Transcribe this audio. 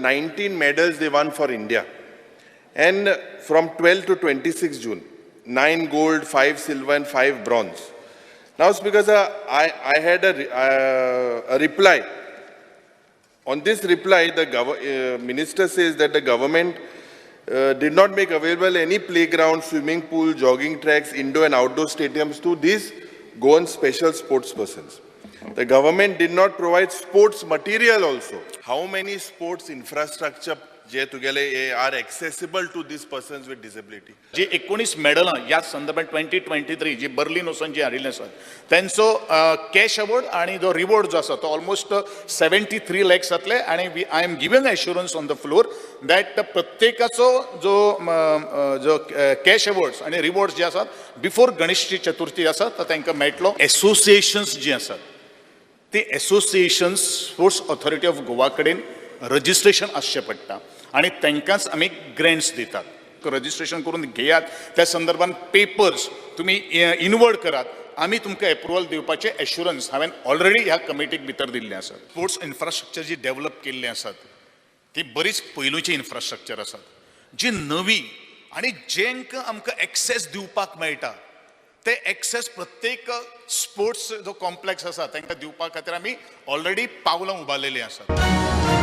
19 medals they won for India. And from 12 to 26 June, 9 gold, 5 silver and 5 bronze. Now, Speaker sir, I had a reply. On this reply, the minister says that the government did not make available any playground, swimming pool, jogging tracks, indoor and outdoor stadiums to these Goan special sports persons. The government did not provide sports material also. How many sports infrastructure जे तुगेले are accessible to these persons with disability? जी 19 मेडलां ह्या संदर्भात 2023 जी Berlin वचून जी हाडिल्ली आसात तेंचो कॅश अवॉर्ड आनी जो रिवॉर्ड जो आसा तो ऑलमोस्ट 73 लॅक्स जातले आनी I am giving assurance on the floor that प्रत्येकाचो जो जो कॅश अवॉर्ड्स आनी रिवॉर्ड्स जे आसात बिफोर गणेश चतुर्थी आसा तो तांकां मेळटलो. एसोसिएशन्स जी आसात ती associations sports authority of Goa कडेन रजिस्ट्रेशन आसचें पडटा आनी तांकांच आमी ग्रँट्स दितात. रजिस्ट्रेशन करून घेयात, त्या संदर्भात पेपर्स तुमी इनवर्ड करात, आमी तुमकां एप्रुवल दिवपाचें एश्युरन्स हांवें ऑलरेडी ह्या कमिटीक भितर दिल्लें आसा. स्पोर्ट्स इन्फ्रास्ट्रक्चर जी डेवलप केल्ली आसात ती बरीच पयलूची इन्फ्रास्ट्रक्चर आसात जी नवी आनी जेंकां आमकां एक्सेस दिवपाक मेळटा ते एक्सेस प्रत्येक स्पोर्ट्स जो कॉम्प्लेक्स आसा तांकां दिवपा खातीर आमी ऑलरेडी पावलां उबारलेलीं आसात.